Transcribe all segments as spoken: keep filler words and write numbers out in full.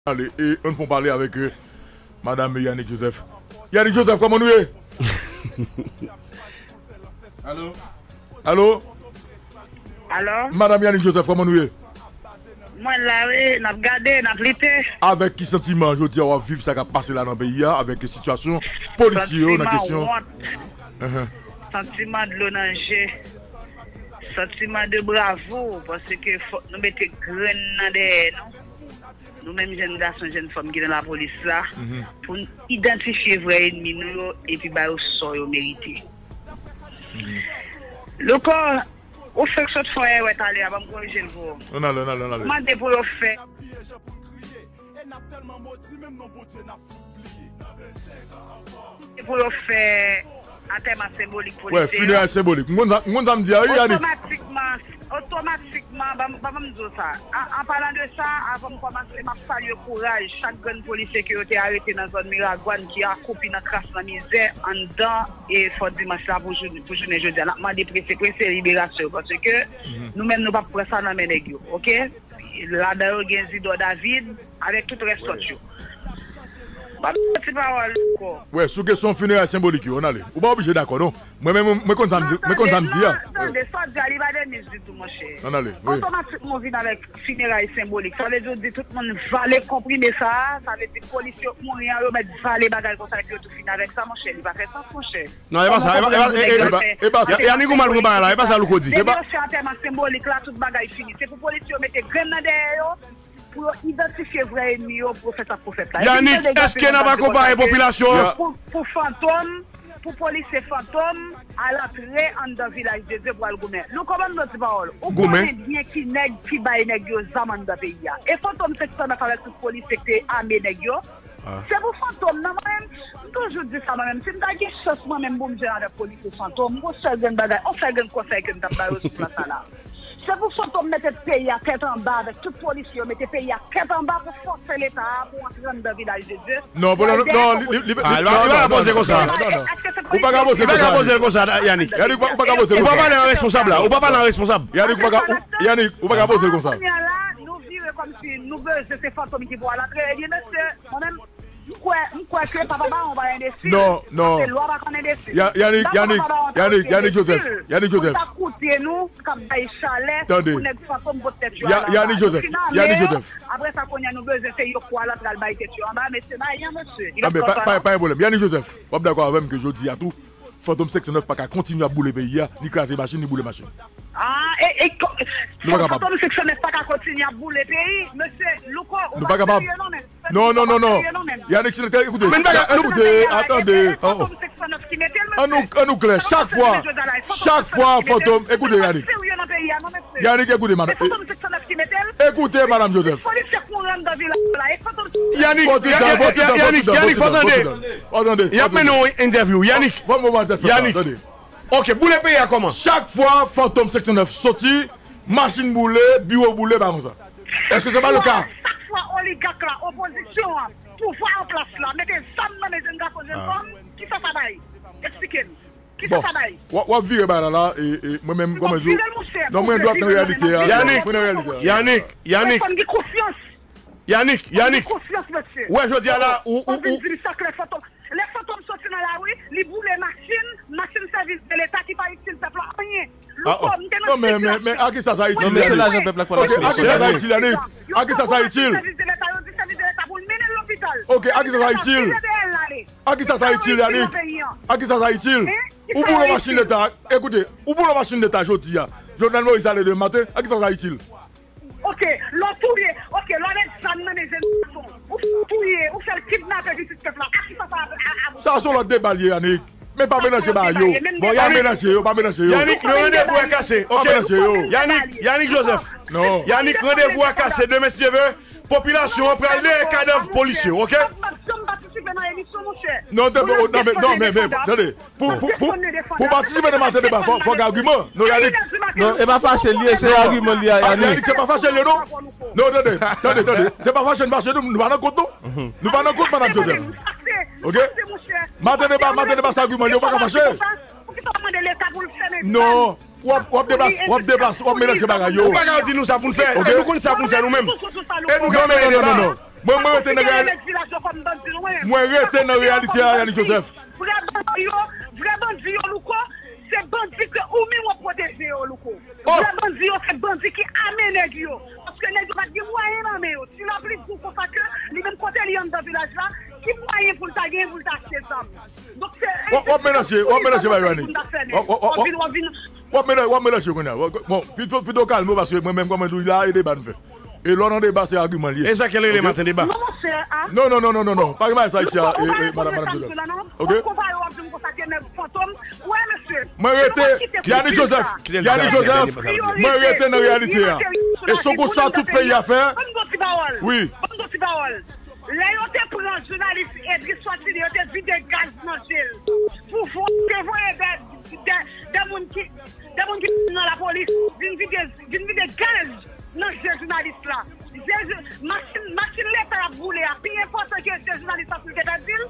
Ale, e ann fè yon pale avèk, euh, Madam Yanick Joseph. Yanick Joseph, kòman nou ye? Alo? Alo? Alo? Madam Yanick Joseph, kòman nou ye? Mwen la, wi, n ap gade, n ap lite. Avèk ki santiman jodi a w ap viv sa k ap pase la nan peyi a, avèk sitiyasyon polisye yo nan kesyon? Santiman wont. Ahan. Santiman dlo nan je. Santiman de bravo, paske fòk nou mete grenn nan dèyè nou. Nou menm jèn gason, jèn fanm ki nan lapolis la, mhm, pou n idantifye vrè ènmi nou yo epi ba yo sò yo merite. Mhm. Louko, ou fèk sot fè yon erè talè a, ban m korije l pou ou. Ann ale, ann ale, ann ale. Ou mande pou yo fè. Pou yo fè antèman senbolik. Wè, polisye yo. Fineray senbolik. M konn sa, m konn sa m di a, wi, Yanick. Otomatikman, otomatikman, ban m, ban m di w sa. An, an palan de sa, avan m kòmanse, m ap salye kouraj chak grenn polisye ke yo te arete nan zòn Miragwàn ki akoupi nan kras, nan mizè, anndan e Fò Dimanch la pou jou-, pou jounen jodi a. N ap mande prese, prese liberasyon yo, paske, mhm, nou menm nou p ap pran sa nan men nèg yo, oke? Ladan yo gen Zidor David, avèk tout rès lòt yo. M ap di yon ti pawòl ankò. Wè, sou kesyon fineray senbolik yo, ann ale. Ou pa oblije dakò, non. Mwen menm, mwen konn sa m di, mwen konn sa m di a. Non, tande, sa w di a, li pa de mis ditou, monchè. Ann ale, wi. Otomatikman, w vin avèk fineray senbolik. Sa vle di, w di tout moun vale konprime sa a, sa vle di polisye yo k mouri an, yo mèt vale bagay konsa, epi yo tou fin avèk sa, monchè. Li pa fè sans, monchè. Non, e pa sa, e pa, e pa, e, e, e pa, e pa sa. Yanick, ou mal pran bagay la, e pa sa Louko di. Depi yo fè antèman senbolik la, tout bagay fini. Se pou polisye yo mete grenn nan dèyè yo, pou yo idantifye vrè ènmi yo, pou yo fè sa k pou fèt la. Yanick, èske n ap akonpaye popilasyon an? Pou, pou Fantom, pou polisye Fantom, al antre anndan Vilaj de Dye pou al goumen. Louko, ban m di yon ti pawòl. Ou konnen byen ki nèg ki bay nèg yo zam anndan peyi a. E Fantom senk san nèf avèk tout polisye k te ame nèg yo. Ah. Se pou Fantom nan, mwen menm, m toujou di sa, mwen menm. Si m ta gen chans, mwen menm, pou m jwenn avèk polisye Fantom, m gon sèl grenn bagay, yon sèl grenn konsèy ke m t ap ba yo sou plas sa la. Se pou Fantom mete peyi a tèt anba avèk tout polisye yo, mete peyi a tèt anba pou fòse Leta a pou antre anndan Vilaj de Dye. Non, pou non, li, li, li, ah, li pa, li pa ka poze konsa. Non, non. Ou pa ka poze konsa. Li pa ka poze konsa, Yanick. Yanick, ou pa, ou pa ka poze konsa. Ou pa pale an responsab la. Ou pa pale an responsab. Yanick, ou pa ka, ou, Yanick, ou pa ka poze konsa. Kounye a la, nou vire kòmsi nou bezwen se Fantom ki pou al antre. Ebyen, mesye, mwen menm, m kwè, m kwè ke Papa Bawon pa enbesil. Non, non. Paske lwa pa konn enbesil. Ya-, Yanick, Yanick, Yanick Joseph, Yanick Joseph. Pou ta koute nou, k ap bay chalè pou nèg Fantom pot tèt yo anba. Yanick Joseph, Yanick Joseph. Apre sa, kounye a, nou bezwen se yo k pou al antre al bay tèt yo anba. Mesye, pa anyen, mesye. Ah, men pa, pa, pa gen pwoblèm. Yanick Joseph, w ap dakò avè m ke jodi a tou, Fantom senk san nèf pa ka kontinye ap boule peyi a, ni kraze machin, ni boule machin. Ah, e, e, ko-, nou pa kapab. Fantom senk san nèf pa ka kontinye ap boule peyi, mesye Louko, ou pa serye non, men. Non, non, non, non. Yanick, si nou te, ekoute, men nou pa ka, nou, ekoute, atande. Fantom senk san nèf ki mete l, mesye. An nou, an nou klè, chak fwa, chak fwa Fantom, ekoute, Yanick. Yanick, ekoute, madanm. Ekoute, madanm Joseph. Yanick, Yanick, Yanick, Yanick, fò tande. Y ap mennen yon entèvyou. Yanick. Yanick. Ok, boule peyi a kòman? Chak fwa Fantom senk san nèf soti, machin boule, biwo boule, pa konsa. Èske se pa le ka? Chak fwa oligak la, opozisyon an, pouvwa an plas la, mete zam nan men jèn gason, jèn fanm, kisa sa bay? Eksplike m. Kisa sa bay? W ap, w ap vire bagay la la, e, e, mwen menm, kòman di w? Non, mwen dwat nan reyalite a. Yanick, Yanick, Yanick. Yanick, Yanick. Ou wè jodi a la, ou, ou, ou. Lè Fantom soti nan lari, li boule machin, machin sèvis de leta ki pa itil pèp la anyen. Louko, m te nan sit la. Non, men, men, men, a kisa sa itil, Yanick? Ok, a kisa sa itil, Yanick? A kisa sa itil? Sèvis de leta, yo di sèvis de leta pou l mennen l lopital. Ok, a kisa sa itil? A kisa sa itil, Yanick? A kisa sa itil? Ou boule machin leta, ekoute, ou boule machin leta jodi a. Jovenel Moïse ale demen maten, a kisa sa itil? Ok, lè w touye, ok, lè w met zam nan men jèn gason, ou touye, ou fè l kidnape pitit pèp la, a kisa sa ap, ap, ap... Sa se yon lòt deba l ye, Yanick. Men pa melanje bagay yo. Pa melanje yo, pa melanje yo. Yanick, le randevou est cassé, ok? Pa melanje yo. Yanick, Yanick Joseph. Non. Yanick, randevou a kase demen, si Dye vle. Popilasyon an pral dèyè kadav polisye, ok? M p ap janm patisipe nan emisyon, monchè. Non, non, men, non, men, men, tande. Pou, pou, pou, pou patisipe nan Maten Deba, fò, fò gen agiman. Non, Yanick. Non, e pa fache l ye, se agiman li a, Yanick. Yanick, se pa fache l ye, non. Non, tande, tande, tande. Se pa fache n fache, nou, nou pa nan kont, non. Nou pa nan kont, madanm Joseph. Ok? Maten Deba, Maten Deba, se agiman li, ou pa ka fache. Non. W ap, w ap deplase, w ap deplase, w ap melanje bagay yo. Ou pa ka di nou sa pou n fè. Ok? E nou konn sa pou n fè nou menm. E nou ka mennen deba. Non, non, non, non, non. Mwen, mwen rete nan reyal-, mwen rete nan reyalite a, Yannick Joseph. Vrè bandi yo, vrè bandi yo, Louko, se bandi ke ou menm w ap pwoteje yo, Louko. Vrè bandi yo, se bandi ki ame nèg yo. Paske nèg yo pa t gen mwayen nan men yo. Ti lapli di w konsa ke li menm kote li anndan vilaj la, ki mwayen pou l ta genyen pou l ta achte zam? Donk se w ap melanje, w ap melanje bagay yo, Yannick. W ap, w ap, w ap, w ap, w ap melanje, w ap melanje kounye a. Bon, pito, pito w kalme w, paske mwen menm kòman di w la, e deba n fè. E lè w nan deba, se agiman l ye. E sa k rele maten deba? Non, monchè, a. Non, non, non, non, non, non. Pa gen bagay sa isi a, e, e, madan, madan Joseph. Ok? Mwen rete, Yannick Joseph, Yannick Joseph, mwen rete nan reyalite a. E se konsa tout peyi a fè. Wi. Lè yo te pran jounalis Edris Fatini, yo te vide gaz nan je l pou vo-, te voye de, de, de moun ki, de moun ki nan lapolis vin vide, vin vide gaz nan je jounalis la. Je, je, machin, machin leta ap boule a pi enpòtan ke je jounalis la pou l te pèdi l?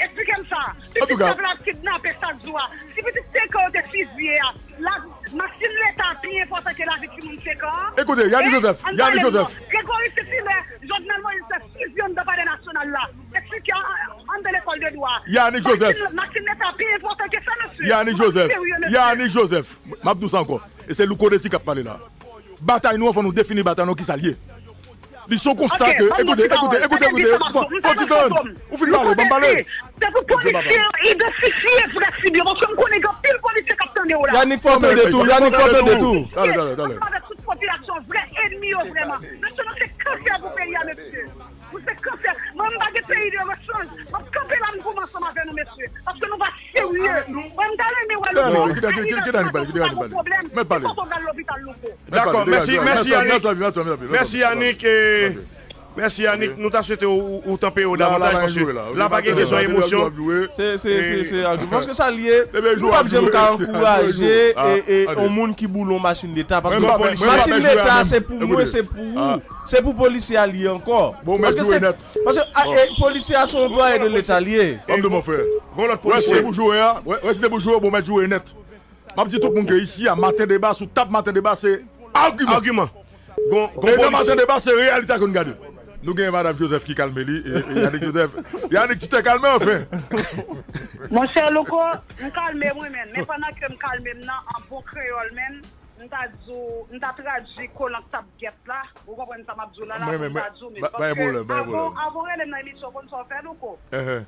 Eksplike m sa. Pitit pèp la ap kidnape chak jou a. Si pitit senk an yo te fizye a, la, machin leta pi enpòtan ke lavi timoun senk an an? Ekoute, Yannick Joseph, Yannick Joseph. Gregory Saint-Hilaire, Jovenel Moïse fè fizye anndan palè nasyonal la. Eksplike an, anndan lekòl de dwa. Yannick Joseph. Machin, machin leta pi enpòtan ke sa, mesye. Yannick Joseph. Yannick Joseph. M ap di w sa ankò. E se Louko Desi k ap pale la. Batay nou an, fò nou defini batay nou an, kisa l ye. Li se yon konsta ke, ekoute, ekoute, ekoute, ekoute, fò, fò ti tann. Ou fin pale, ban m pale. Se pou polisye yo idantifye vrè sib yo, paske m konnen gen anpil polisye k ap tande w la. Yannick, fò tande tou, Yannick, fò tande tou. Talè, talè, talè. Ansanm avèk tout popilasyon, vrè ènmi yo vrèman. Mesye, nou se kansè pou peyi a, mesye. Nou se kansè. Mwen, m pa gen peyi de rechanj. M ap kanpe la, m goumen ansanm avè nou, mesye. Paske nou pa serye. Mwen, m ta renmen wè Louko. Kite Yannick pale, kite Yannick pale. Mèt pale. Fò w pral lopital, Louko. Dakò, mèsi, mèsi Yannick. Mèsi Yannick, e, mèsi Yannick, nou ta swete ou, ou, ou tanpe yo davantaj, paske la pa gen kesyon emosyon. Se, se, se, se agiman. Paske sa l ye, nou p ap janm ka ankouraje, e, e, yon moun ki boule yon machin leta. Paske machin leta, se pou mwen, se pou ou. Se pou polisye a li ye ankò. Paske se, paske, a, e, polisye a se yon anplwaye de leta li ye. Ban m di w, mon frè. Wè si te pou joure a, wè, wè si te pou joure, bon, mèt joure nèt. M ap di tout moun ke isi a, maten deba, sou tab maten deba, se agiman. Agiman. Gon, gon polisye. E nan maten deba, se reyalite a ke n gade. Nou gen madan Joseph ki kalme li, e, e Yannick Joseph. Yannick, tu t'es calmé, enfin. Monchè Louko, m kalme, wi, men. Men pandan ke m kalme m nan, an bon kreyòl, men, m ta di w, m ta tradui kolan k t ap gèt la. Ou konprann sa m ap di w la, la, pou m ta di w, men. Paske avan, avan w rele m nan emisyon, w konn sa w fè, Louko?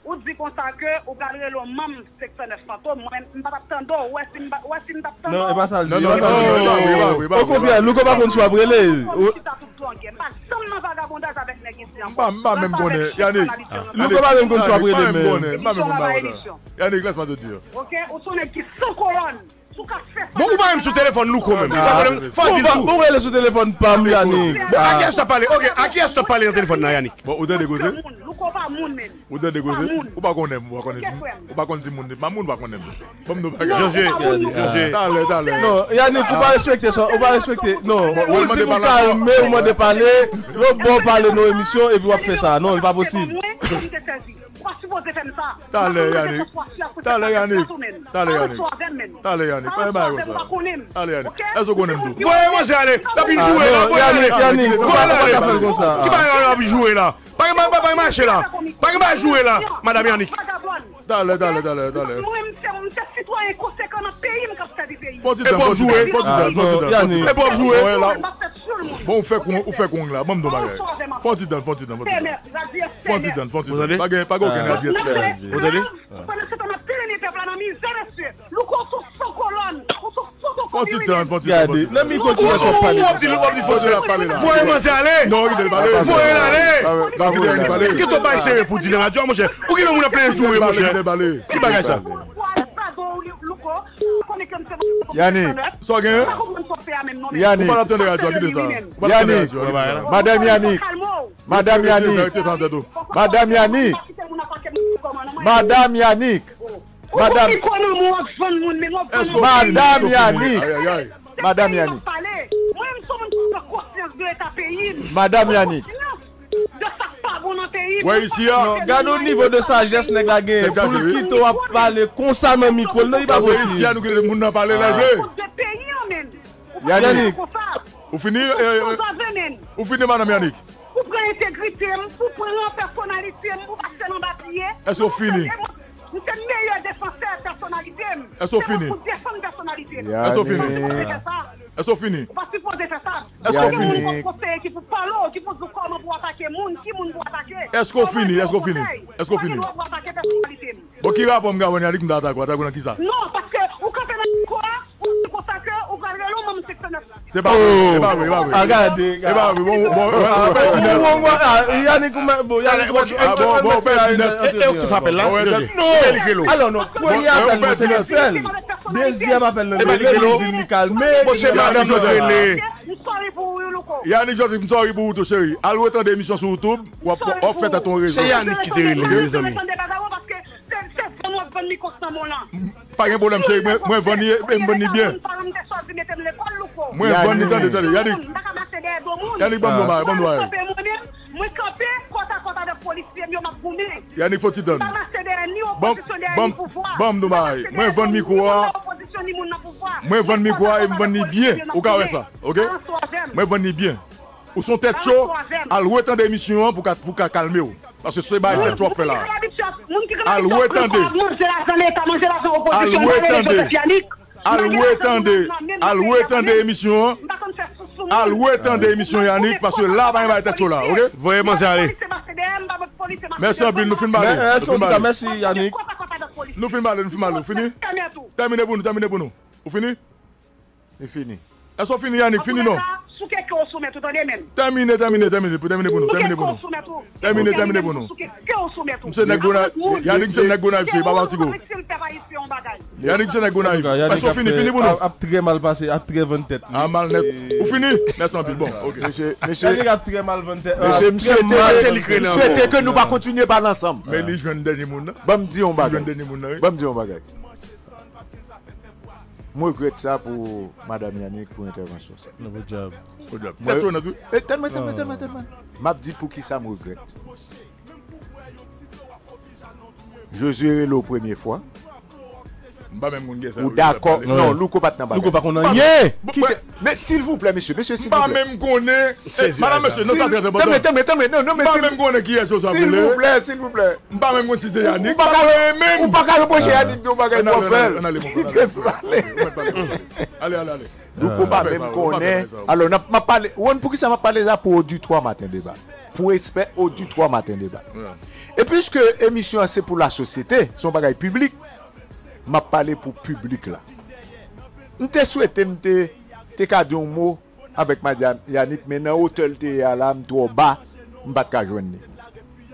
Ou di konsa ke ou pral rele yon manm senk san nèf Fantom, mwen, m pa t ap tande w, ou wè si m pa, ou wè si m t ap tande w? Non, e pa sa l di, e pa sa l di. Okontrè, Louko pa konn si w ap rele. Chita tout twonge. M pa janm nan vagabondaj avèk nèg isi a. M pa, m pa menm konnen, Yannick. Louko pa menm konn si w ap rele, men. M pa menm konn bagay sa. Yannick, lès mwen te di. Ok, ou se yon nèg ki san kolòn. Bon, ou pa menm sou telefòn Louko menm. Ou pa konnen, fò di l tou. Bon, ou rele sou telefòn pa m, Yannick. Bon, a kiyès w t ap pale? Ok, a kiyès w t ap pale nan telefòn nan, Yannick? Bon, ou tande koze? Louko pa moun menm. Ou tande koze? Ou pa konnen m, ou pa konnen di m. Ou pa konn di moun, pa moun ou pa konnen m. Ban m di w bagay. Josué, Josué. Talè, talè. Non, Yannick, ou pa respekte sa, ou pa respekte. Non, ou di m kalme, ou mande pale, lòt bò w pale nan emisyon, epi w ap fè sa. Non, li pa posib. Ou pa sipoze fè m sa. Talè, Yannick. Talè, Yannick. Talè, Yannick. Talè, Yannick. Pa gen bagay konsa. Talè, Yannick. Èske w konnen m tou? Voye manzè ale. L ap vin joure la. Voye ale. Voye ale. Ki bagay w ap joure la? Pa gen bagay, pa gen bagay mache la. Pa gen bagay joure la, madan Yannick. Talè, talè, talè, talè. Mwen, m se, m se sitwayen konsekan nan peyi m k ap sèvi peyi m. Fò ti tann, fò ti tann, fò ti tann, fò ti tann. Epi w ap joure. Bon, ou fè kon, ou fè kong la. Ban m di w bagay. Fò ti tann, fò ti tann, fò ti tann. Fò ti tann, fò ti tann. Pa gen, pa gen okenn radyo espè. Ou tande? Pandan se tan, n ap trennen pèp la nan mizè, mesye. Louko, ou se yon fo kolòn. Ou se yon fotokòpi, wi, menm. Fò ti tann, fò ti tann, fò ti tann. Gade, nan mikwo ki fè pale. Ou ap di, ou ap di fò ti tann. Voye manzè ale. Non, kite l pale. Voye l ale. Kite l pale. Kite w bay serye pou di nan radyo a, monchè. Ou gen moun ap plenyen joure, monchè. Ki bagay sa? Yannick. Sa w genyen? Yannick. Ou pa tande radyo a, kite sa. Ou pa tande radyo a, kite sa. Madanm Yannick. Madanm Yannick. Madanm Yannick. Madanm Yannick. Madanm. Madanm Yannick. Madanm Yannick. Madanm Yannick. Wè isi a. Non, gade yon nivo de sajès nèg la genyen. Pou l kite w ap pale konsa nan mikwo l, non, li pa posib. Wè isi a, nou kite moun nan pale lè l vle. Yannick. Ou fini, eh, eh, ou fini, madanm Yannick? Ou pran entegrite pèsonalite m, pou pran pèsonalite m, pou pase l anba pye. Èske w fini? Tande mwen, m se meyè defansè pèsonalite m. Èske w fini? Se mwen pou defann pèsonalite m. Èske w fini? Ou pa sipoze fè sa. Èske w fini? Ou pa sipoze fè sa. Èske w fini? Pa gen moun pou konseye ki pou pale w, ki pou di w kòman pou w atake moun, ki moun pou w atake. Èske w fini? Èske w fini? Èske w fini? Pa gen dwa pou w atake pèsonalite m. Bon, ki rapò m gen avè w, Yannick, m ta atake w? Atake w nan kisa? Non, paske ou kanpe nan mikwo a, ou di konsa ke ou pral rele yon manm senk san nèf. Se pa vre, se pa vre, se pa vre. A gade, gade. Se pa vre, bon, bon, bon, bon, bon, bon, Yannick, ou mè-, bon, Yannick, ou mèt, ah, bon, bon, ou pèdi nèt. E, e, ou ki fè apèl la? Non, alò, non, premye apèl nan se li fè l. Dezyèm apèl nan li rele, li di li kalme. Bon, se madanm nan rele. M sorry pou ou, Louko. Yannick Joseph, m sorry pou ou tou, cheri. Al retande emisyon sou YouTube, w ap, w ap fè tèt ou rezon. Se Yannick ki te rele, mezanmi. Se, se vann w ap vann mikwo san moun lan. Pa gen pwoblèm, cheri. Mwen, mwen vann li, e m vann li byen. Mwen vann li, tande, tande. Yannick. Yannick, ban m do mari, ban m do mari. Mwen kanpe kòtakòt avèk polisye m yo, m ap goumen. Yannick, fò ti tann. M pa mache dèyè ni opozisyon, dèyè ni pouvwa. Ban m do mari. Mwen vann mikwo a. Mwen vann mikwo a e m vann li byen. Ou ka wè sa, oke? Mwen vann li byen. Ou se yon tèt cho, al retande emisyon an pou ka, pou ka kalme w. Paske se bagay tèt cho w ap fè la. Al retande. Al retande. Al retande. Al retande emisyon an. Al retande emisyon Yannick, paske la pa gen bagay tèt cho la, oke? Voye manzè ale. Mèsi anpil, nou fin pale. Nou fin pale. Mèsi, Yannick. Nou fin pale, nou fin pale. Ou fini? Tèmine pou nou, tèmine pou nou. Ou fini? Li fini. Èske w fini, Yannick? Fini non? Souke ke w soumèt ou, tande menm. Tèmine, tèmine, tèmine, pou tèmine pou nou, tèmine pou nou. Tèmine, tèmine pou nou. Souke ke w soumèt ou. M se nèg Gonayiv, Yannick se nèg Gonayiv, se pa Pati Gwo. Yannick se nèg Gonayiv. Èske w fini, fini pou nou? Ap trè mal pase, ap trè vann tèt. A mal nèt. Ou fini? Mèsi anpil, bon, oke. Mesye, mesye. Yannick ap trè mal vann tèt. Mesye, m swete, m swete ke nou pa kontinye pale ansanm. Men li jwenn dènye moun nan. Ban m di yon bagay. Li jwenn dènye moun nan, wi. Ban m di yon bagay. M regrèt sa pou madanm Yannick pou entèvansyon sa. Non, bon djab. Bon djab. Tèt cho nèt, wi. E, tande mwen, tande mwen, tande mwen, tande mwen. M ap di poukisa m regrèt. Josué rele w premye fwa. M pa menm konn kiyès sa. Ou dakò? Non, Louko pa t nan bagay. Louko pa konn anyen. Kite, men silvouplè, mesye, mesye, silvouplè. M pa menm konnen. Madanm, mesye, non, sa trè, trè enpòtan. Tande, tande, tande, non, non, men silvouplè, silvouplè. M pa menm konn si se Yannick. Ou pa ka, ou pa ka repwoche Yannick de yon bagay pou w fè l. Kite m pale. Ale, ale, ale. Louko pa menm konnen. Alò, n ap, m ap pale. Ou konn poukisa m ap pale la? Pou oditwa Maten Deba. Pou respè oditwa Maten Deba. E piske emisyon an se pou lasosyete, se yon bagay piblik, m ap pale pou piblik la. M te swete m te, te ka di yon mo avèk madanm Yannick, men nan otè l te ye a la, m twò ba, m pa t ka jwenn li.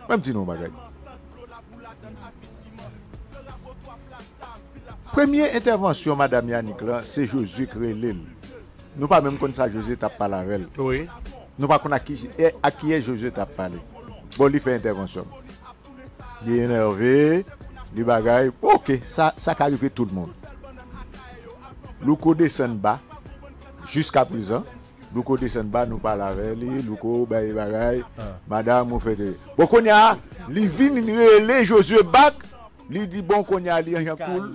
Mwen m di nou yon bagay. Premye entèvansyon madanm Yannick lan, se Josué k rele l. Nou pa menm konn sa Josué t ap pale avè l. Wi. Nou pa konn ak ki, e, ak kiyès Josué t ap pale. Bon, li fè entèvansyon. Li enève, li bagay. Oke, sa, sa ka rive tout moun. Louko desann ba, jiskaprezan. Louko desann ba, nou pale avè li, Louko bay bagay, madanm ou fè te. Bon, kounye a, li vin rele Josué back, li di, bon, kounye a, li an jan koul.